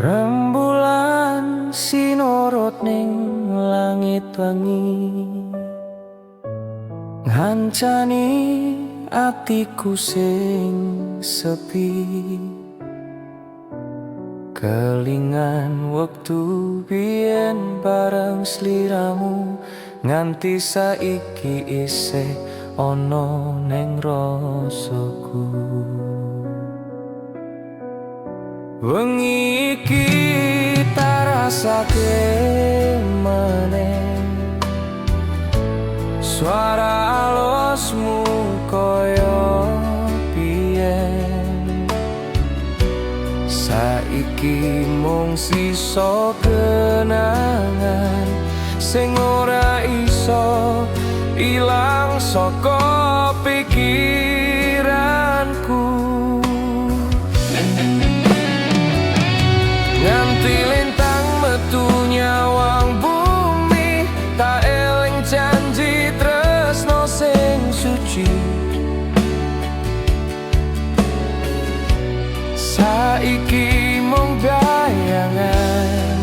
Rembulan sinorot ning langit wengi, ngancani atiku sing sepi. Kelingan wektu biyen bareng sliramu, nganti saiki isih ana ning rasaku. Wengi iki tak rasake maneh, suara alosmu koyo biyen. Saiki mung sisa kenangan sing ora iso ilang saka pikiranku. Nganti lintang metu nyawang bumi, tak eling janji tresno sing suci. Saiki mung bayangan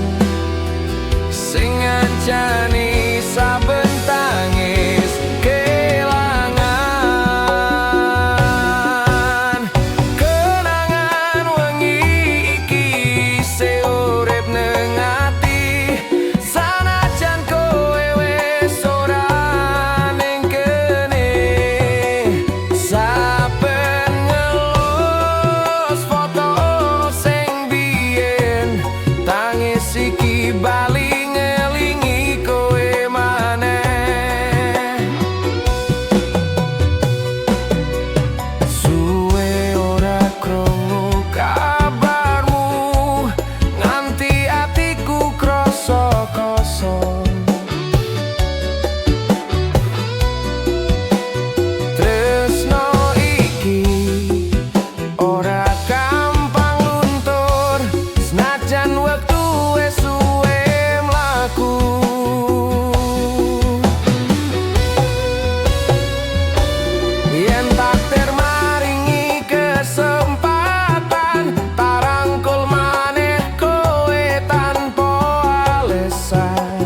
sing ngancani saben tangis kelangan. Kenangan wengi iki isih urip neng ati, sanajan kowe wis ora ning kene. Saben ngelus foto sing biyen, tangis iki bali ngelingi kowe maneh. Suwe ora krungu kabarmu, nganti atiku krasa kosong. Tresno iki ora gampang luntur, senajan wektu wis suwe mlaku. Yen takdir maringi kesempatan, tak rangkul maneh kowe tanpa alasan.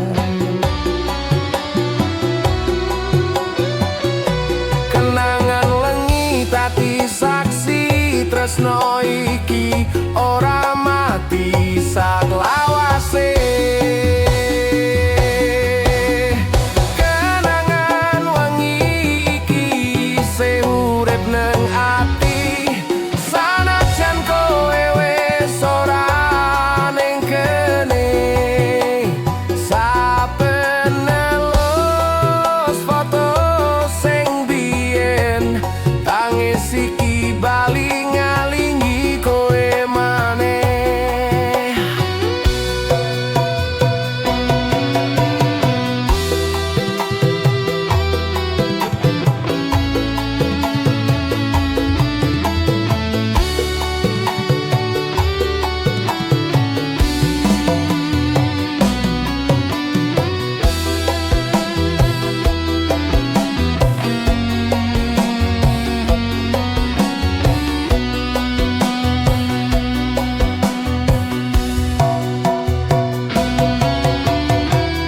Kenangan wengi dadi saksi, tresno iki ora mati saklawase. Kenangan wengi iki isih urip neng ati, sanajan kowe wis ora ning kene. Saben ngelus foto sing biyen, tangis iki bali ngalingi kowe maneh.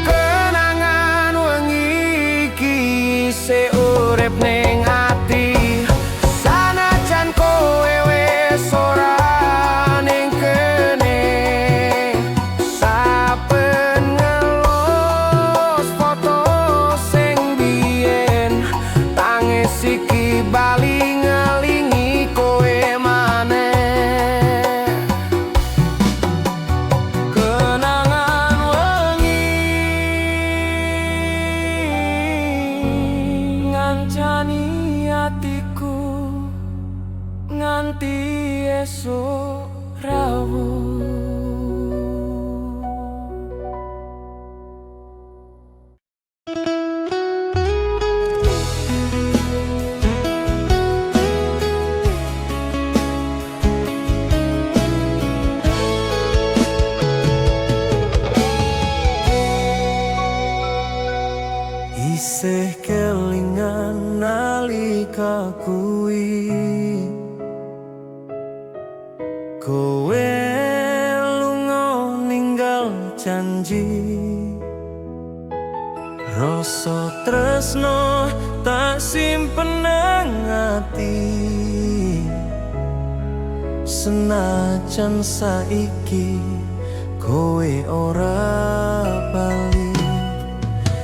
Kenangan wengi iki isih urip ning ati, sanajan kowe wis ora ning kene. Saben ngelus foto sing biyen, tangis iki bali ngelingi kowe maneh. Kenangan wengi ngancani atiku nganti esuk rawuh. Kowe lunga ninggal janji, rasa tresno tak simpen nang ati. Senajan saiki kowe ora bali,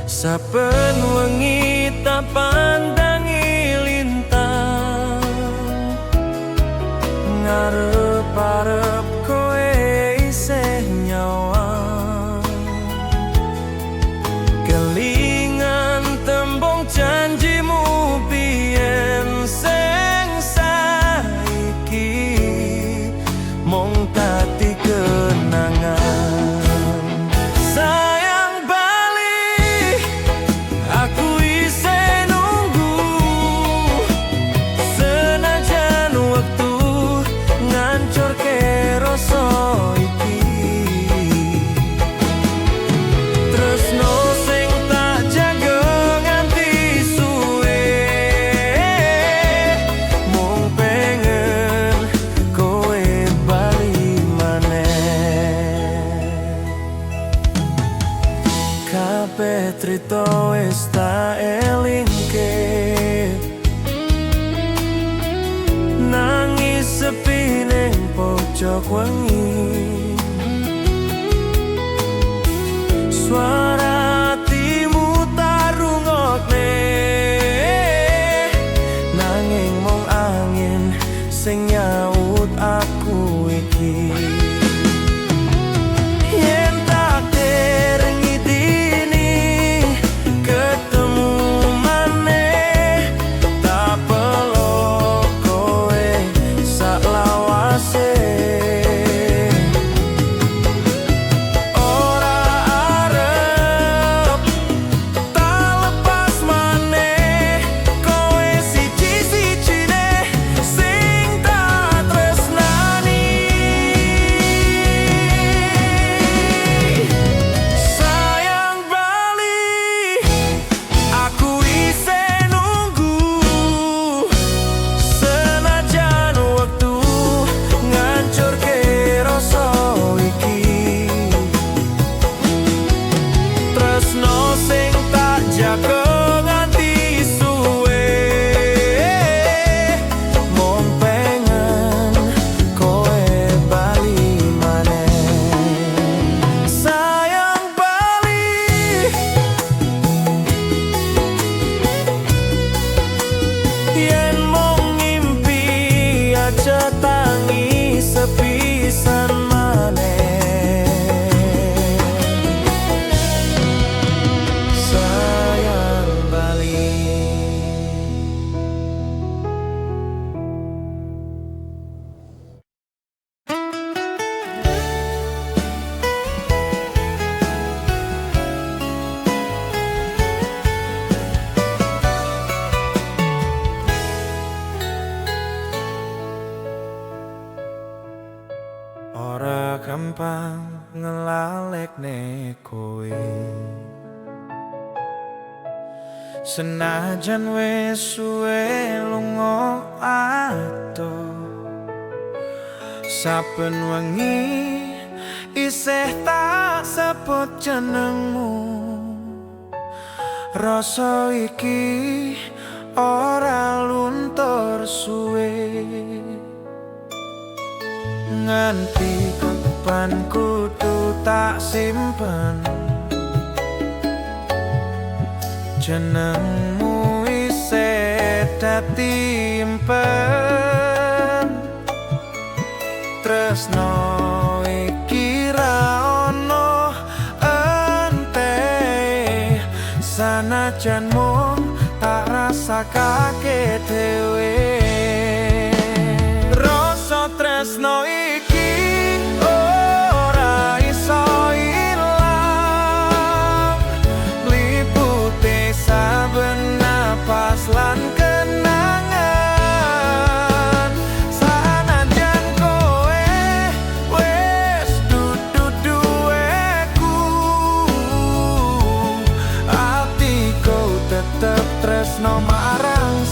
saben wengi tak pandangi lintang, ngarep-arep kowe isih nyawang. Kelingan tembung janjimu biyen, sing saiki mung dadi kenangan. Sayang, bali, aku isih nunggu. Senajan wektu ngancurke rasa iki, tresno sing tak jaga nganti suwe, mung pengen kowe bali maneh. Kabeh trito wis tak elingke, nangis sepi ning pojok wengi. Suara hatimu tak rungokne, nanging mung angin sing nyaut aku iki. Yen takdir ngidini ketemu maneh, tak peluk kowe saklawase. Ora arep tak lepas maneh, kowe siji-sijine sing tak tresnani. Sayang, bali, aku isih nunggu. Senajan wektu ngancurke rasa iki, tresno sing tak jaga nganti suwe, mung pengen kowe bali maneh. Sayang, bali. Yen mung ngimpi aja tangi sepisan maneh. Sayang, bali. Ora gampang ngelalekne kowe, senajan wis suwe lunga adoh. Saben wengi isih tak sebut jenengmu. Rasa iki ora luntur suwe. Nganti kapan kudu tak simpen jenengmu isih dadi impen. Tresno iki ra ono ente, sanajan mung tak rasakake dhewe. Rasa tresno iki ora iso ilang, liputi saben napas lan kenangan. Sanajan kowe wis dudu duweku, atiku tetep tresno marang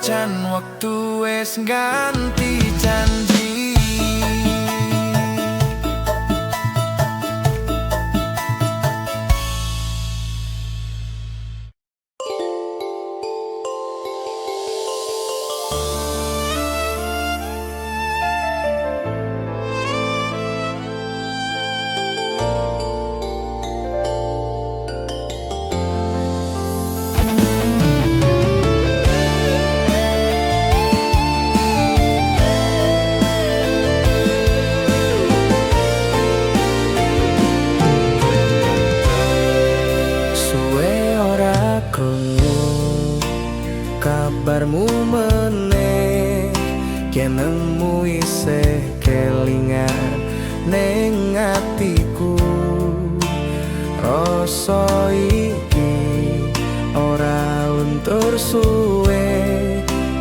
Senajan wektu wis ganti janji. Suwe ora krungu kabarmu meneh, jenengmu isih kelingan ning atiku. Rasa iki ora luntur suwe,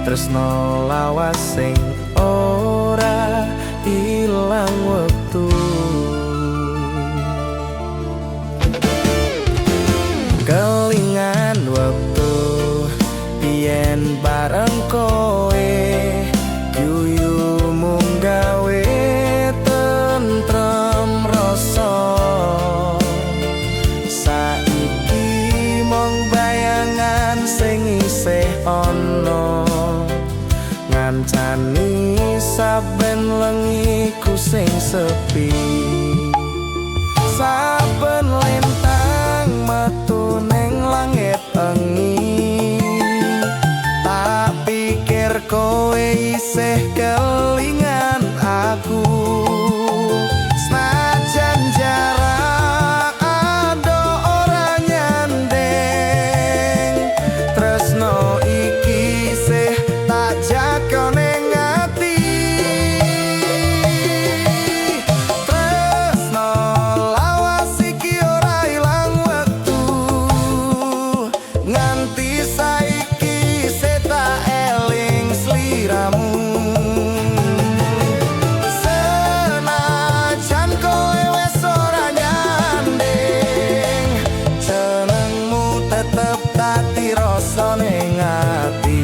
tresno lawas sing ora ilang wektu. Kelingan wektu biyen bareng kowe, guyumu gawe tentrem rasa. Saiki mung bayangan sing isih ana, ngancani saben lengiku sing sepi. Saben lintang metu ning langit engi, tak pikir kowe isih kelingan aku. Senajan jarak adoh ora nyanding, tresno iki isih tak jaga ning ati. Tresno lawas iki ora ilang wektu, nganti saiki isih tak eling sliramu. Senajan kowe wis ora nyanding, jenengmu tetep dadi rasa ning ati.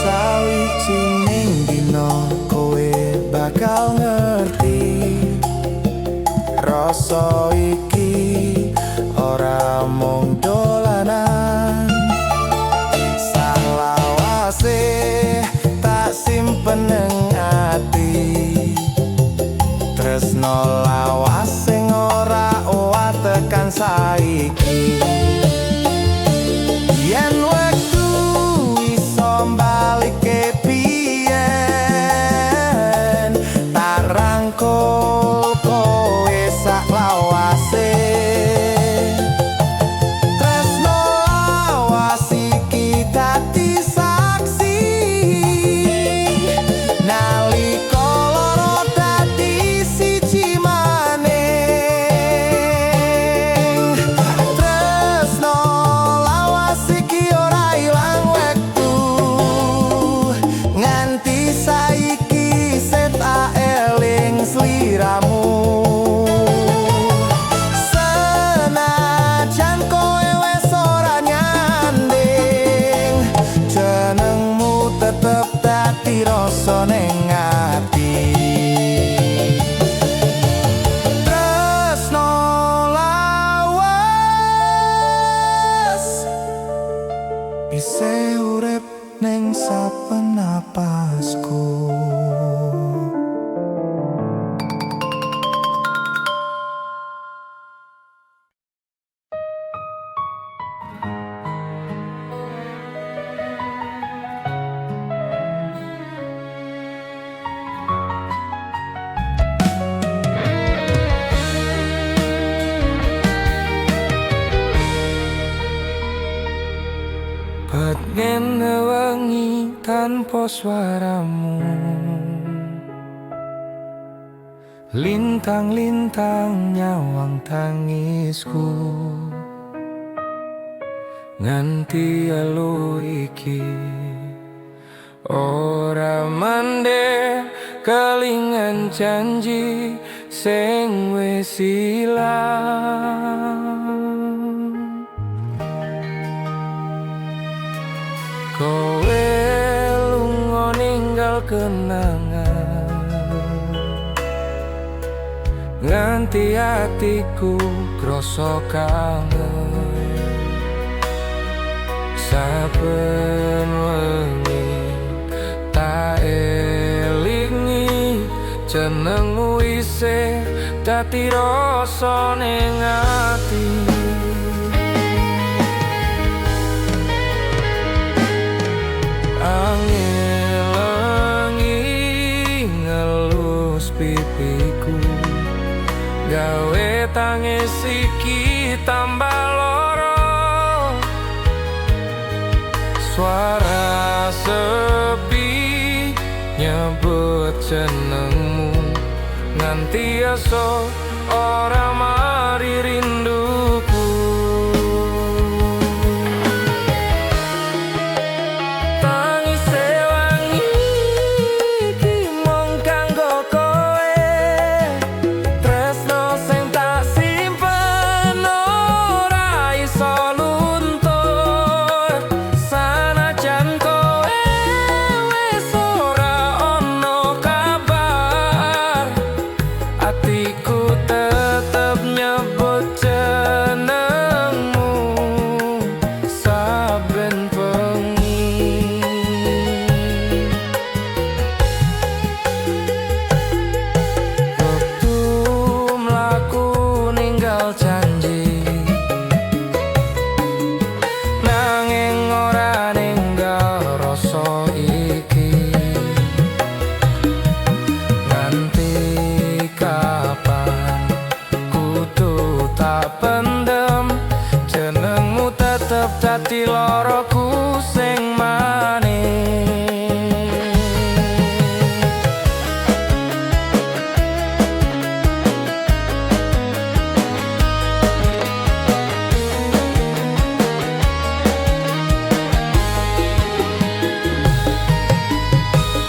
Sawijining dina kowe bakal ngerti, rasa iki ora mung dolanan. Salawase tak simpen ning ati, tresno lawas sing ora owah tekan saiki. Yen wektu iso balikke biyen, tak rangkul kowe sak lawase. Tresno lawas iki dadi saksi, nalika loro dadi siji maning. Tresno lawas iki ora ilang wektu, nganti saiki isih tak eling sliramu. Senajan kowe wis ora nyanding, jenengmu tetep dadi rasa ning ati. Tresno lawas isih urip ning saben napasku. Petenge wengi tanpa suaramu, Lintang-lintang nyawang tangisku, nganti elu iki ora mandek, kelingan janji sing wis ilang. Kowe lunga ninggal kenangan, nganti atiku krasa kangen. Saben wengi tak elingi jenengmu, isih dadi rasa ning ati. Angin wengi ngelus pipiku, gawe tangis iki tambah loro. Suara sepi nyebut jenengmu, nganti esuk ora mari rinduku. Tangis wengi iki mung kanggo kowe, tresno sing tak simpen ora iso luntur. Sanajan kowe wis ora ono kabar, atiku tetep nyebut jenengmu saben bengi. Wektu mlaku ninggal janji, nanging ora ninggal rasa iki. Nganti kapan kudu tak pendem, jenengmu tetep dadi loroku sing manis.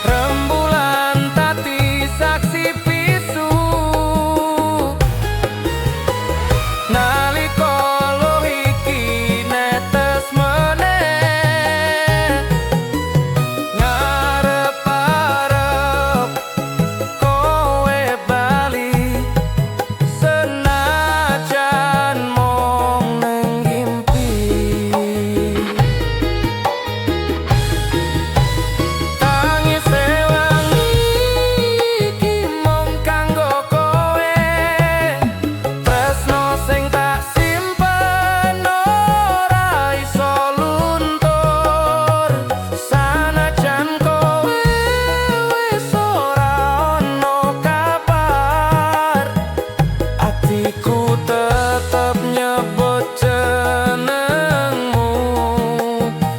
Rembulan dadi saksi bisu nalika luh iki netes meneh. Ngarep-arep kowe bali, senajan mung ning impi. Tangis wengi iki mung kanggo kowe, tresno sing tak simpen ora iso luntur. Sanajan kowe wis ora ono kabar, atiku tetep nyebut jenengmu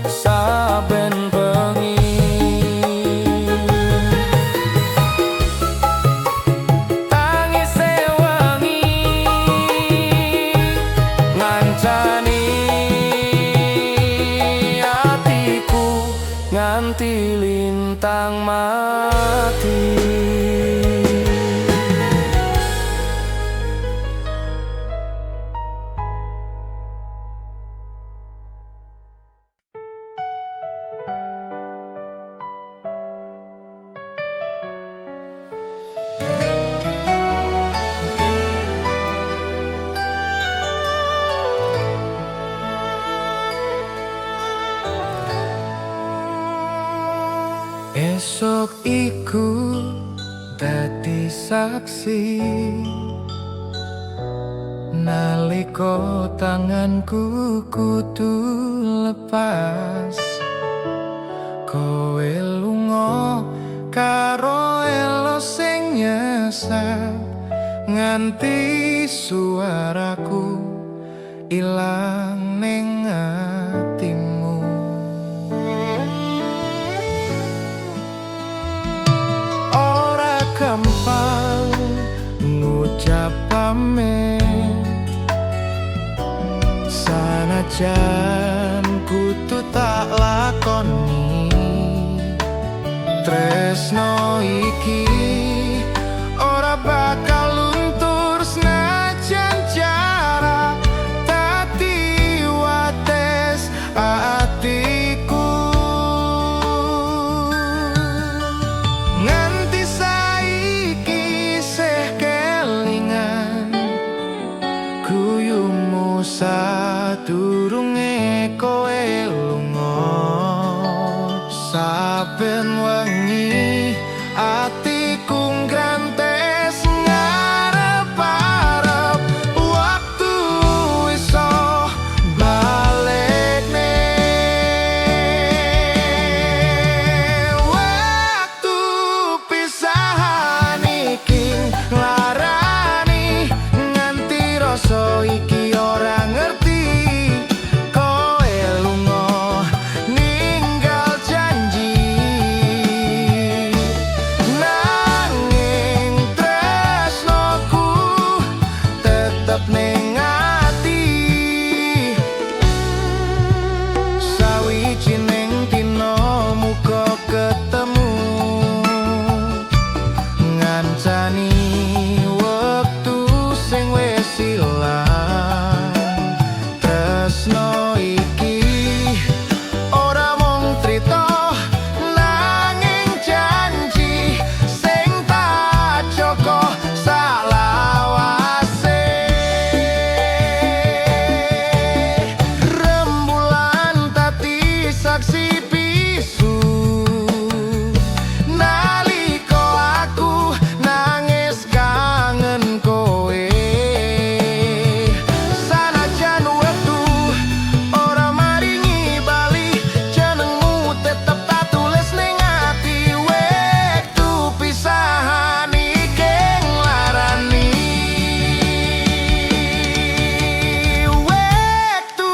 saben bengi. Tangis wengi ngancani atiku nganti lintang mati. Esok iku dadi saksi nalika tanganku kudu lepas. Kowe lunga karo elo sing nyesat, nganti suaraku ilang ning atimu. Ora gampang senyume. Sanajan kudu tak lakoni, tresno iki ora bakal luntur senajan jarak dadi wates atiku. Nganti saiki isih kelingan guyumu sadurunge kowe lunga. Saben wengi atiku nggrantes ngarep-arep waktu iso balekne. Waktu pisahan iki nglarani nganti rasa iki ora ngerti. Kowe lunga ninggal janji, nanging tresnoku tetep ning ati. Sawijining dina muga ketemu, ngancani wektu sing wis ilang. Tresno iki ora mung crita nanging janji sing tak jaga salawase. Rembulan dadi saksi bisu nalika aku nangis kangen kowe. Sanajan wektu ora maringi bali, jenengmu tetep tak tulis ning ati. Wektu pisahan iki nglarani. Wektu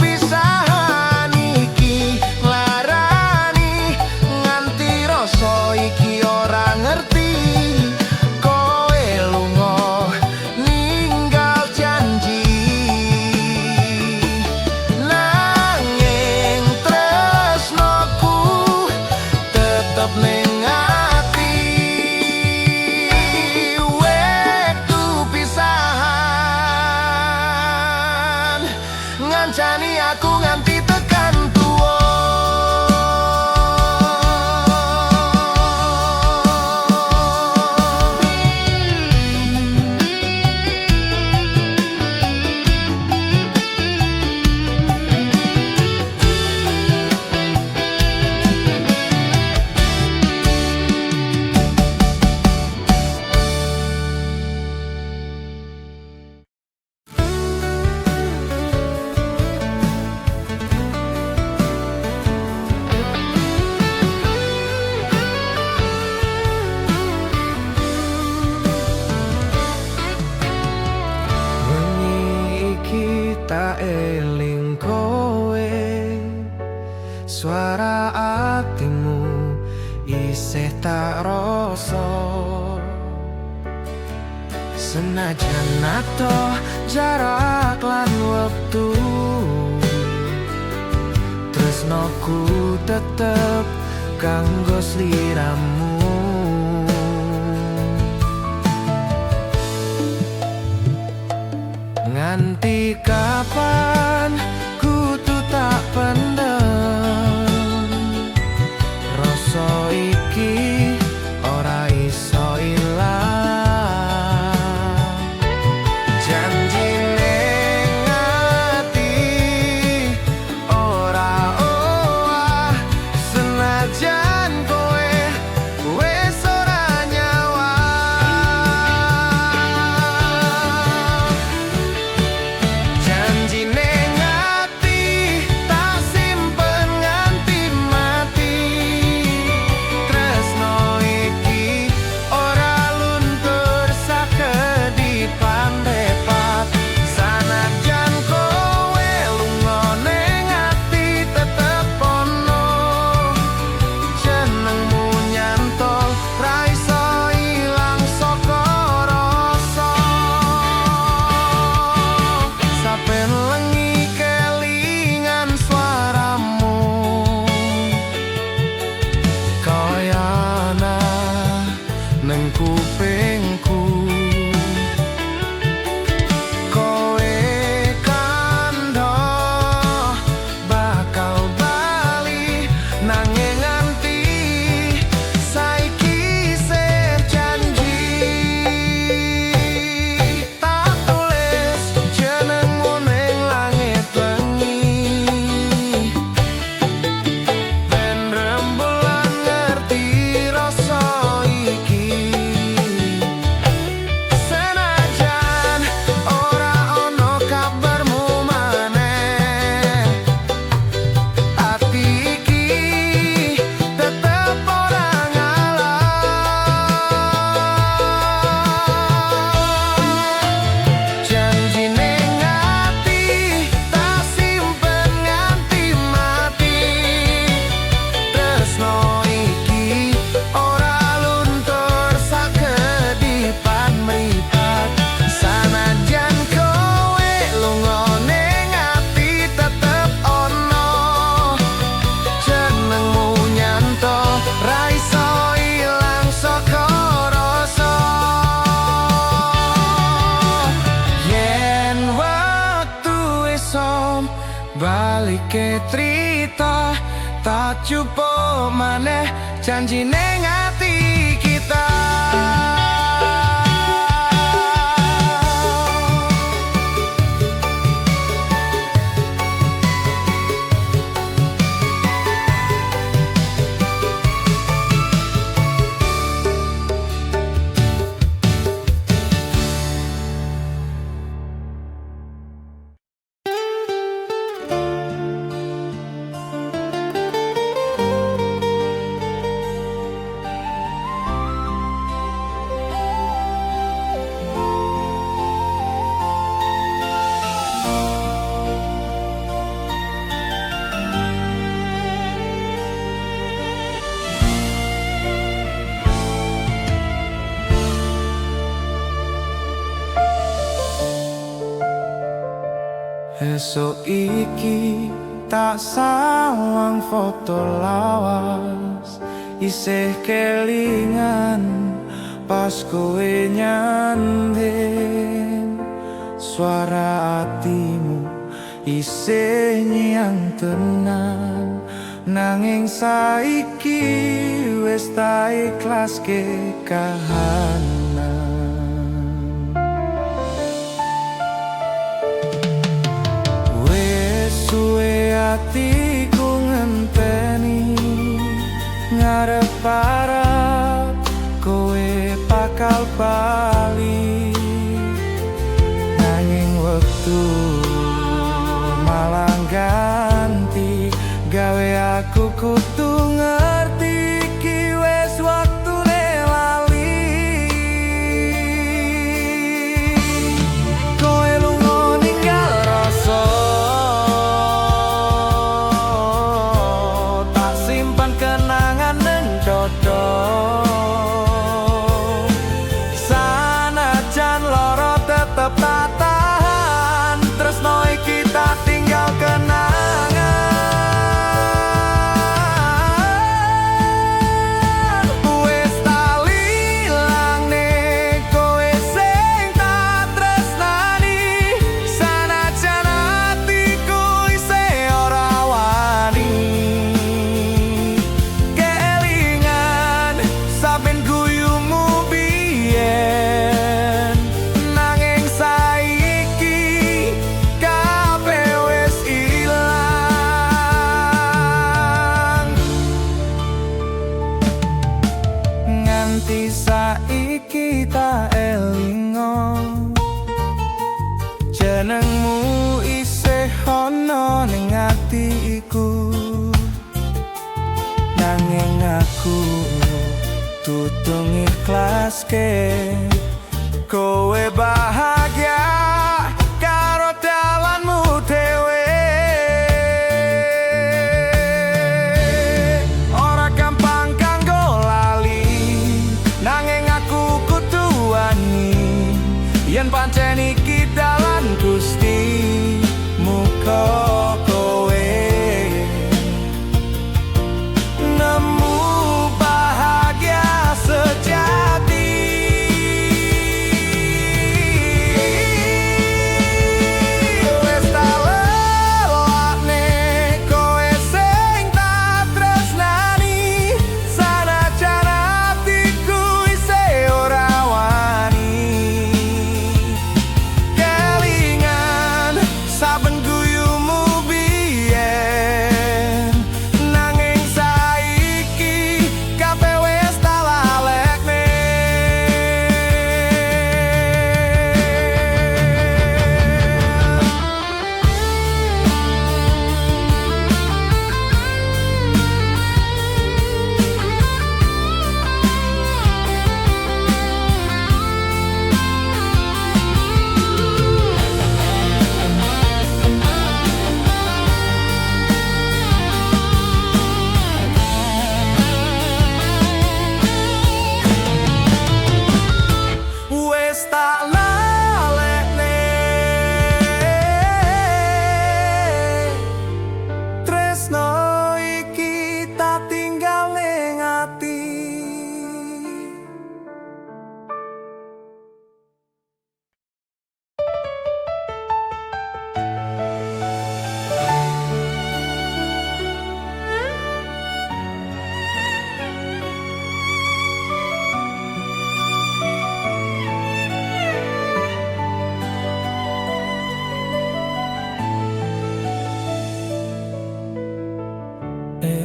pisahan iki nglarani nganti rasa iki ora ngerti. Kowe lunga ninggal janji, nanging tresnoku tetep ning ati. Wektu pisahan ngancani aku nganti tekan tuwa. Wengi iki tak eling kowe, suara atimu isih tak rasa. Senajan adoh jarak lan wektu, tresnoku tetep kanggo sliramu. Nganti kapan kudu tak pendem, rasa iki ora iso ilang. Janji ning ati ora owah, senajan kowe wis ora nyawang. Janjine Bangkitke trita, tak jupuk maneh janji ning ati kita. Esuk iki tak sawang foto lawas, isih kelingan pas kowe nyanding. Suara atimu isih nyang tenan, nanging saiki wis tak ikhlaske kahanan. Wis suwe atiku ngenteni, ngarep-arep kowe bakal bali, nanging wektu malah ganti gawe aku kudu ngerti iki wis waktune lali. Kowe lunga ninggal rasa, tak simpan kenangan neng dodo. Sanajan loro tetep tak tahan, tresno iki tak tinggal kenangan. Wis tak ilangne kowe sing tak tresnani, sanajan atiku isih ora wani. Kelingan saben guyumu biyen, nanging saiki kabeh wis ilang. Nganti saiki tak elingo, jenengmu isih ana ning atiku, nanging aku kudu ngiklaske kowe bahagia karo dalanmu dhewe. Ora gampang kanggo lali, nanging aku kudu wani yen pancen iki dalan Gusti. Muga kowe nemu bahagia sejati.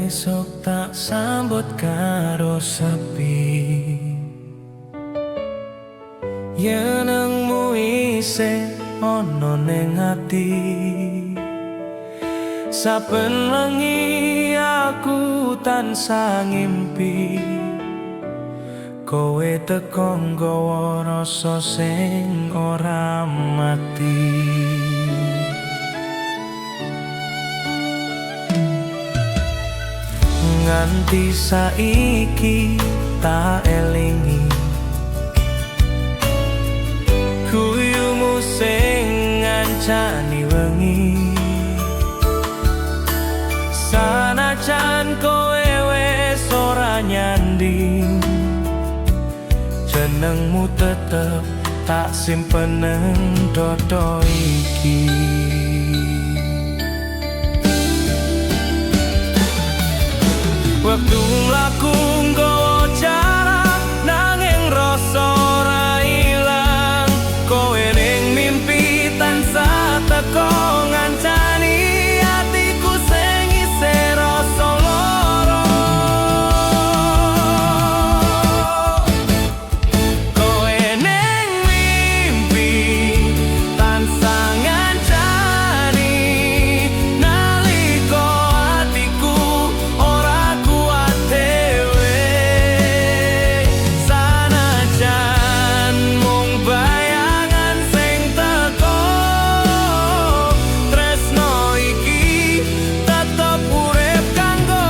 Esok tak sambut karo sepi. Jenengmu isih ana ning ati. Saben wengi aku tansah ngimpi, kowe teko nggawa rasa sing ora mati. Nganti saiki tak elingi guyumu sing ngancani wengi. Sanajan kowe wis ora nyanding, jenengmu tetep tak simpen nang dodo iki. Wektu mlaku nggawa jarak, nanging rasa ora ilang. Kowe ning mimpi tansah teko ngancani atiku sing isih rasa lara. Kowe ning mimpi tansah ngancani nalika atiku ora kuat dhewe. Sanajan mung bayangan sing teko, tresno iki tetep urip kanggo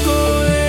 kowe.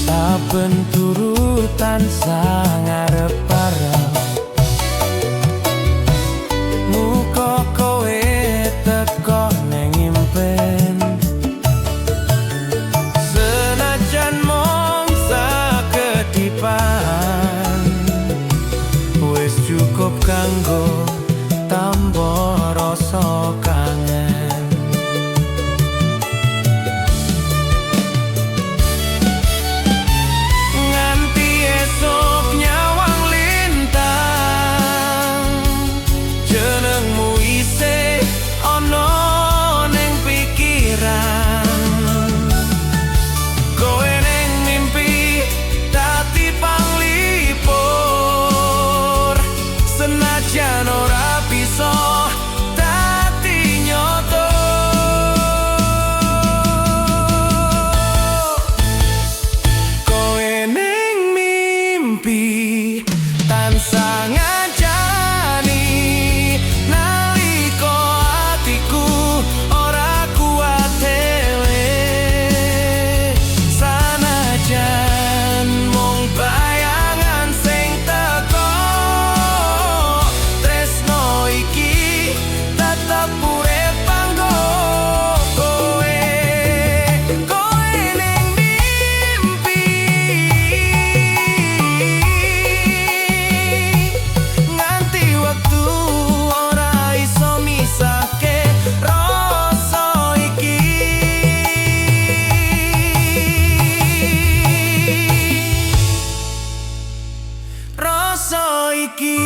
Saben turu tansah ngarep-arep muka kowe teko ning impen. Senajan mung sakedipan, wis cukup kanggo tamba rasa kangen. Nganti esok nyawang lintang, jenengmu isih ana ning pikiran. Kowe ning mimpi dadi panglipur, senajan ora bisa dadi nyoto. Kowe ning mimpi tansah ngancani nalika atiku ora kuat dhewe. Sanajan mung bayangan sing teko, tresno iki tetep urip kanggo kowe. Kowe ning mimpi nganti wektu ora iso misahke rasa iki. Rasa iki.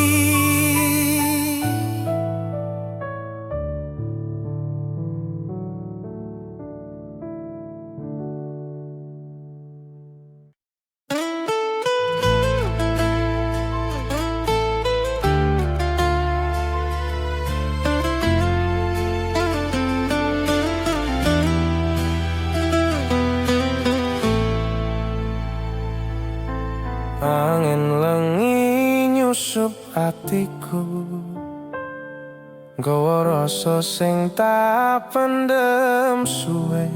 Angin lengi nyusup atiku, nggawa rasa sing tak pendem suwe.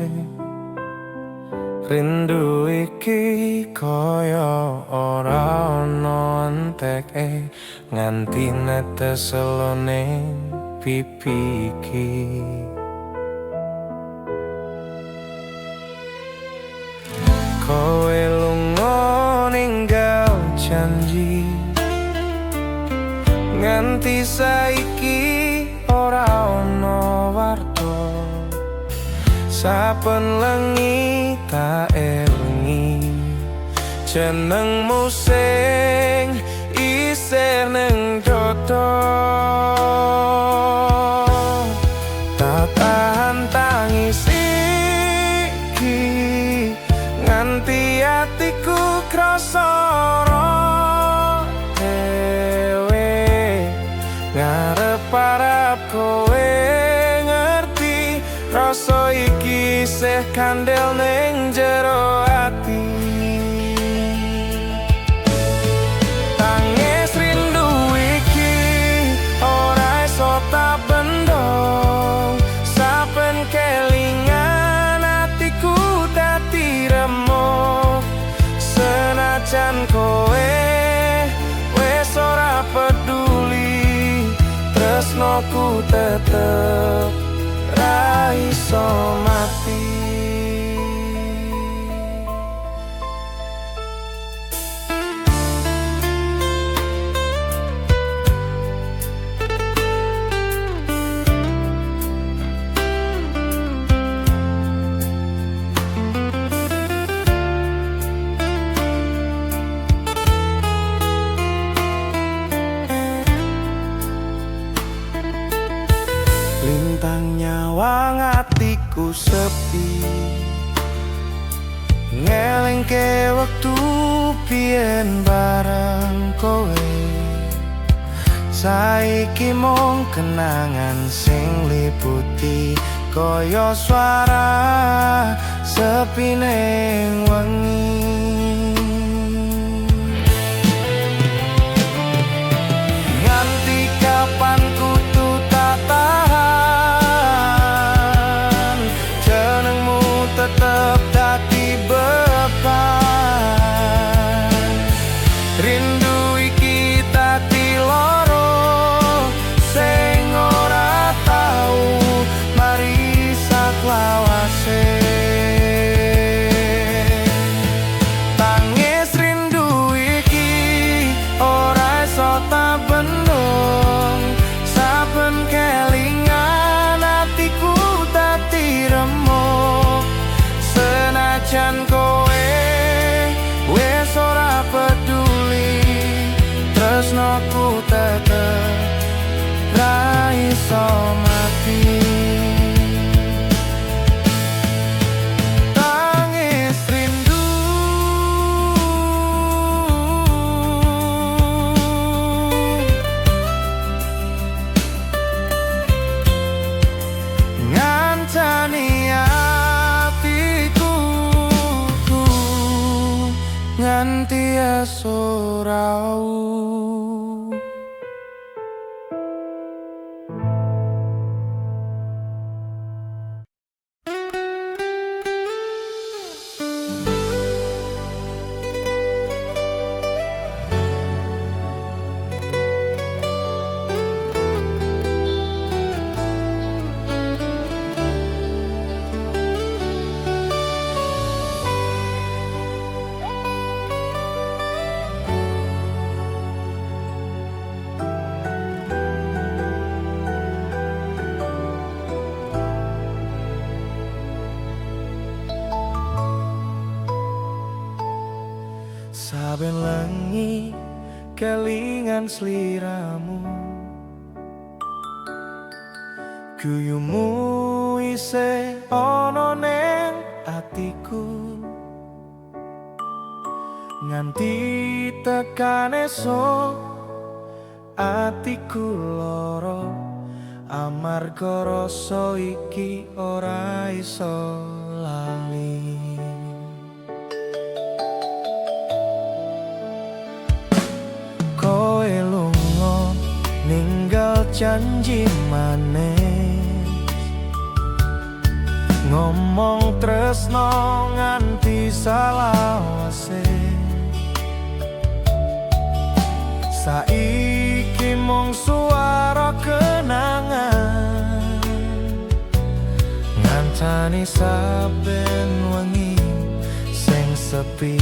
Rindu iki kaya ora ana enteke, nganti netes elone pipi iki. Nganti saiki ora ono warta. Saben lengi tak elingi jenengmu sing isih neng dodo. Tak tahan tangis iki nganti atiku krasa dhewe. Ngarep-arep kowe ngerti rasa iki isih kandel ning jero ati. Tangis rindu iki ora iso tak bendong. Saben kelingan atiku dadi remuk. Senajan kowe wis ora peduli, tresnoku tetep ra iso mati. Lintang nyawang atiku sepi, ngelingke wektu biyen bareng kowe. Saiki mung kenangan sing liputi kaya suara sepi ning wengi. Nganti kapan kudu tak tahan, jenengmu tetep dadi beban. Rindu iki dadi loro sing ora tau mari saklawase. Tangis rindu iki ora iso tak bendung. Saben kelingan atiku dadi remuk. Senajan kowe wis ora peduli, tresnoku tetep ra iso mati. Tangis rindu ngancani atiku nganti esuk rau. Saben lengi kelingan sliramu, guyumu isih ana ning atiku. Nganti tekan esuk atiku lara, amarga rasa iki ora iso lali. Kowe lunga ninggal janji manis, ngomong tresno nganti salawase. Saiki mung suara kenangan ngancani saben wengi sing sepi.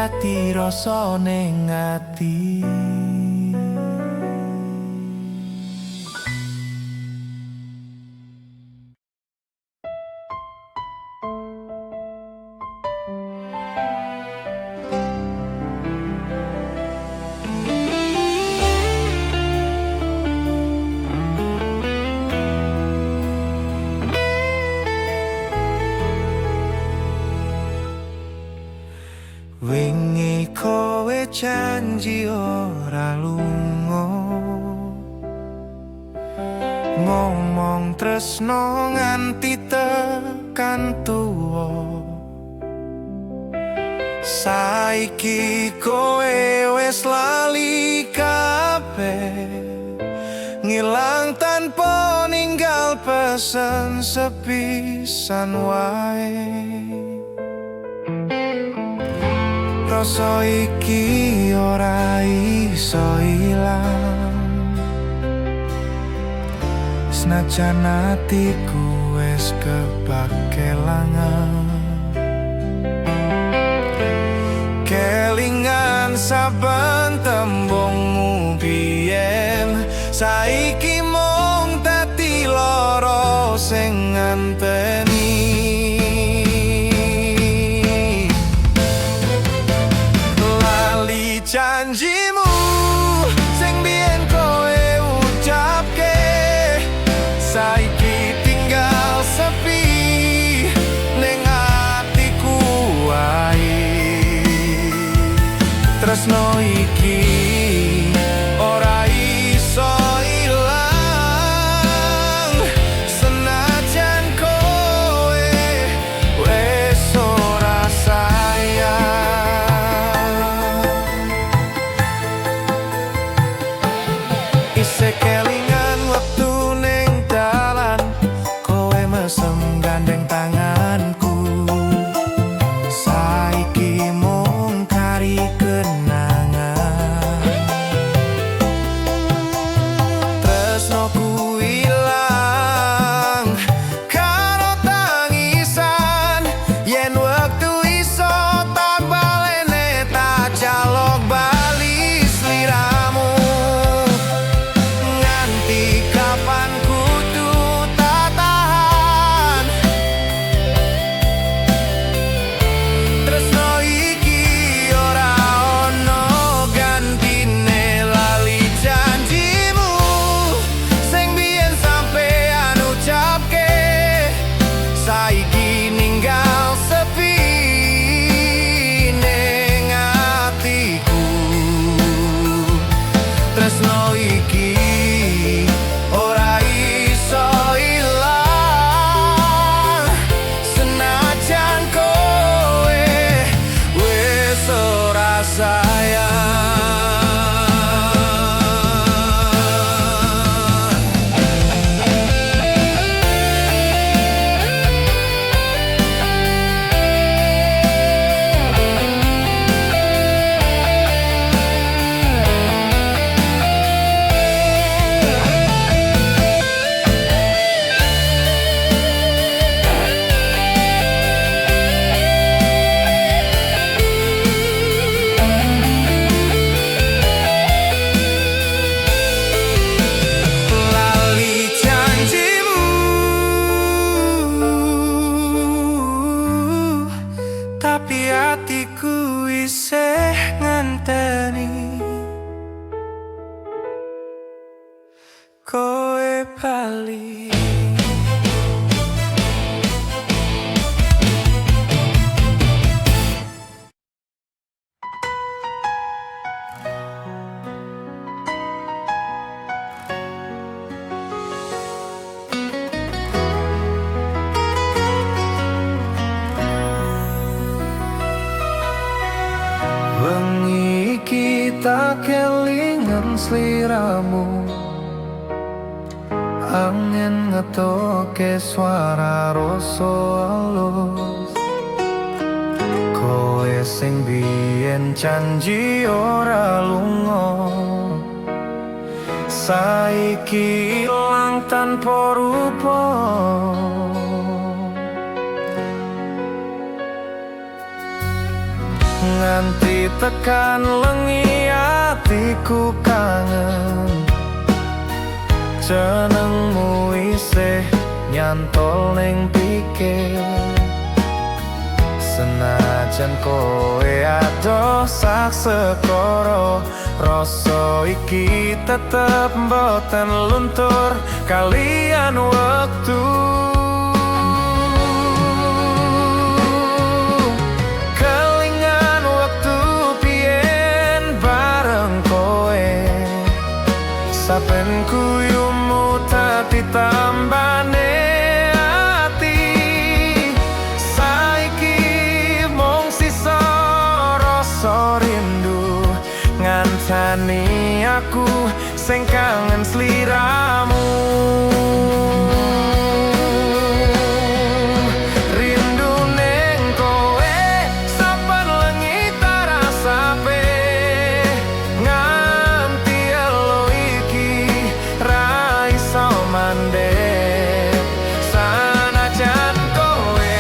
dadi rasa ning ati. Wingi kowe janji ora lunga, ngomong tresno nganti tekan tuwa. Saiki kowe wis lali kabeh, ngilang tanpa ninggal pesen sepisan wae. Rasa iki ora iso ilang, senajan atiku wis kebak kelangan. Kelingan saben tembungmu biyen, saiki mung dadi lara sing nganteni. Lali janjimu sing biyen kowe ucapke, saiki tinggal sepi ning atiku wae. Tresno iki ora iso ilang, senajan kowe wis ora sayang. Isih kelingan wektu ning dalan, kowe mesem gandeng tanganku. Saiki mung kari kenangan. Tresnoku ilang karo tangisan, yen wektu iso tak balene, tak jaluk bali sliramu. Nganti kapan kudu tak tahan, tresno iki ora ono gantine. Lali janjimu sing biyen sampean ucapke, saiki ninggal sepi ning atiku. Tresno iki ora iso ilang, senajan kowe wis ora sayang. Lali janjimu, tapi atiku isih ngenteni kowe bali. Wengi iki tak kelingan sliramu, angin ngetoke suara rasa alus. Kowe sing biyen janji ora lunga, saiki ilang tanpa rupa. Nganti Nganti tekan lengi atiku kangen. Jenengmu isih nyantol ning pikir. Senajan kowe adoh sak segoro, rasa iki tetep mboten luntur kalian wektu. Kelingan wektu biyen bareng kowe. Saben guyumu dadi tambane ati. Saiki mung sisa rasa rindu ngancani aku sing kangen sliramu. Rindu ning kowe saben lengi tak rasape. Nganti elo iki ra iso mandek. Sanajan kowe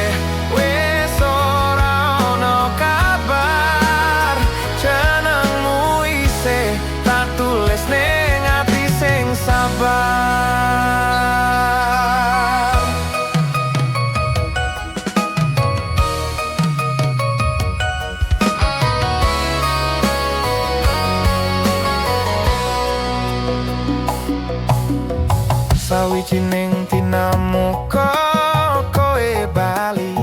wis ora ono kabar, jenengmu isih tak tulis ning ati sing sabar. Sawijining dina muga kowe bali,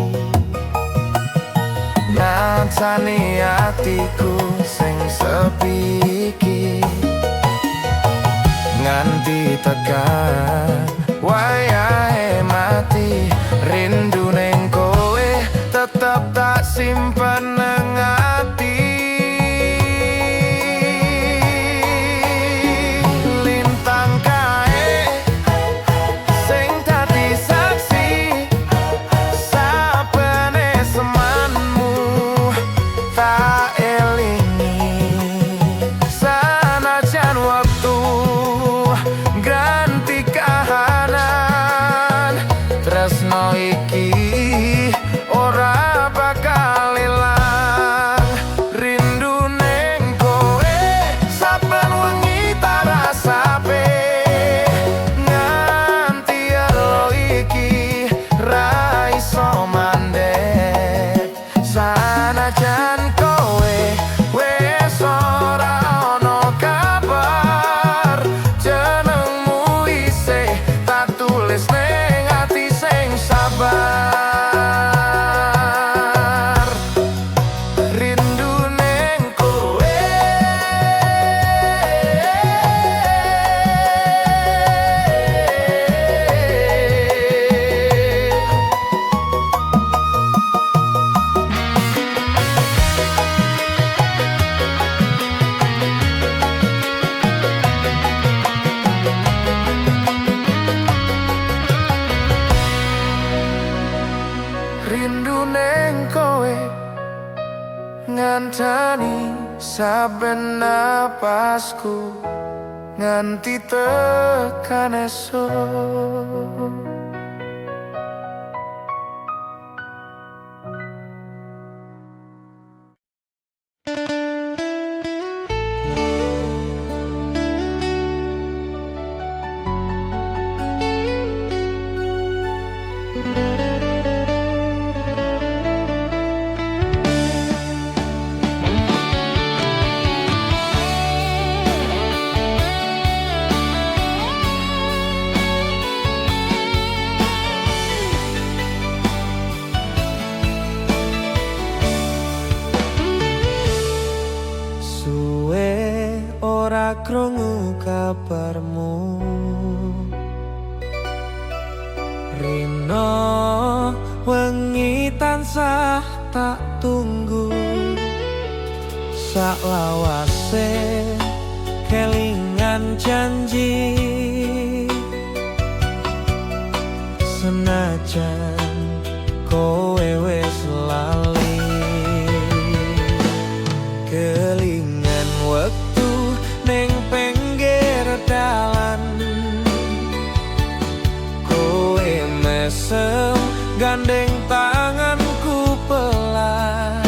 ngancani atiku sing sepi iki. Nganti tekan wayahe mati, rindu ning kowe tetep tak simpen nang ati. Lintang kae sing dadi saksi saben esemanmu tak elingi. Sanajan wektu ganti kahanan, tresno iki ora bakal ilang. Rindu ning kowe saben wengi tak rasape. Nganti elo iki ra iso mandek. Sanajan kowe wis ora ono kabar, jenengmu isih tak tulis ning ati sing sabar. Rindu ning kowe. Rindu ning kowe ngancani saben napasku nganti tekan esuk. Suwe ora krungu kabarmu, rino wengi tansah tak tunggu. Saklawase kelingan janji, senajan kowe wis lali. Kelingan wektu ning pinggir dalan, kowe mesem gandeng tanganku pelan.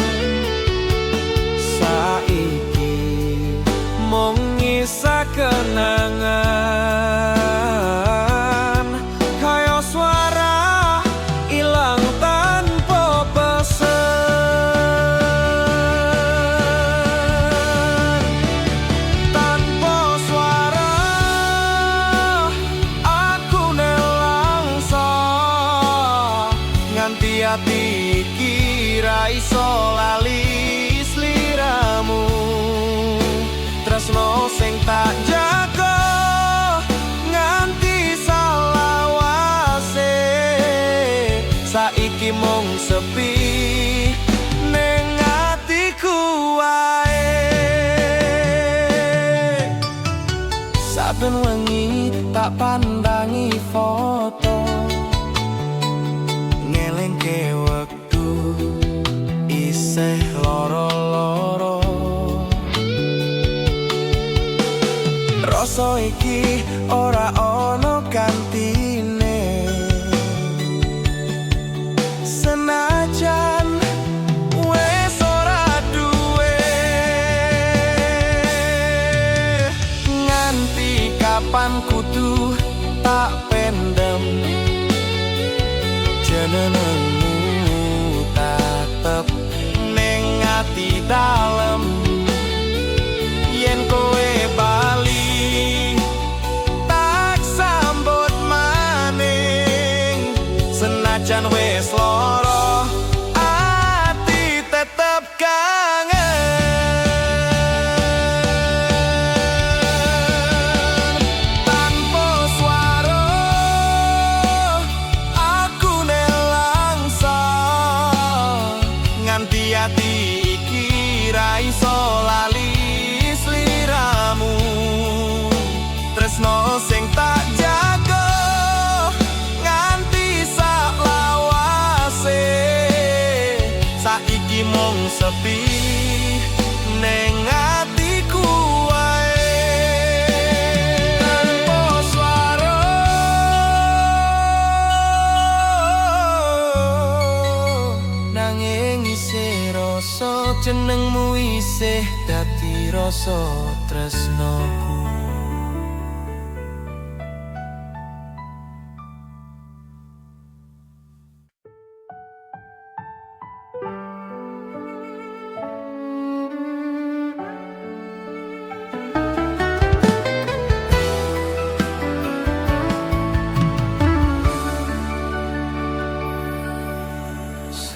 sisa kenangan, kaya suara ilang tanpa pesen. Tanpa suara aku nelangsa, nganti ati iki ra iso lali sliramu. Tresno sing tak jaga nganti salawase, saiki mung sepi ning atiku wae. Saben wengi tak pandangi foto, ngelingke wektu isih loro-loro. Rasa iki ora ana gantine, senajan wis ora duwe. Nganti kapan kudu tak pendem jenengmu, tetep ning ati dalem. Yen kowe bali tak sambut maning, senajan wis loro ati tetep kangen. Tanpa suara aku nelangsa, nganti ati iki ra iso lali sliramu. Tresno sing tak jaga nganti saklawase, saiki mung sepi ning atiku wae. Tanpa suara nanging isih rasa jenengmu isih dadi rasa tresnoku.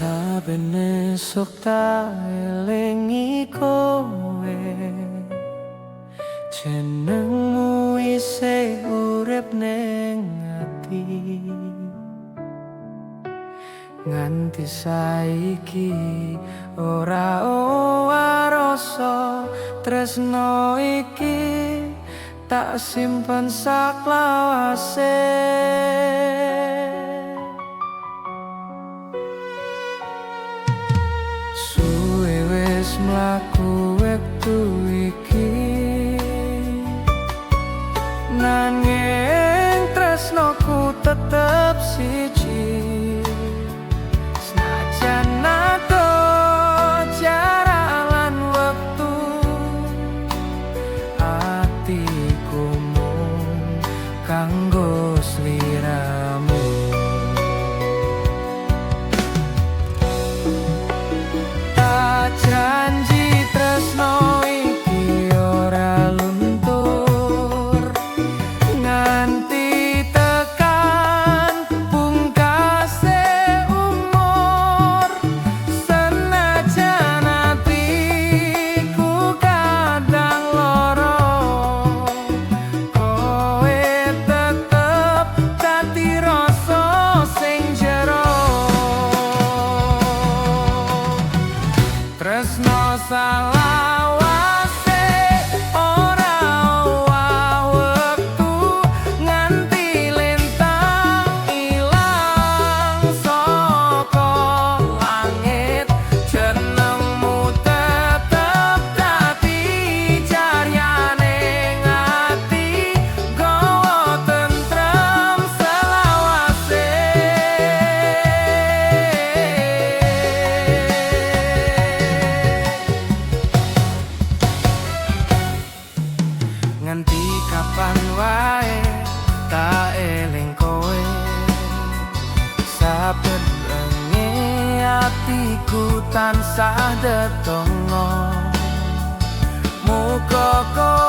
Saben esuk tak elingi kowe, jenengmu isih urip ning ati. Nganti saiki ora owah rasa tresno iki tak simpen saklawase. Suwe wis mlaku wektu iki, nanging tresnoku tetep siji. Senajan adoh jarak lan wektu, atiku mung kanggo sliramu. Tak janji tresno iki ora luntur, nganti tekan pungkase umur. Senajan atiku kadang loro, kowe tetep Nganti kapan wae tak eling kowe. Saben bengi atiku tansah ndedonga, muga kowe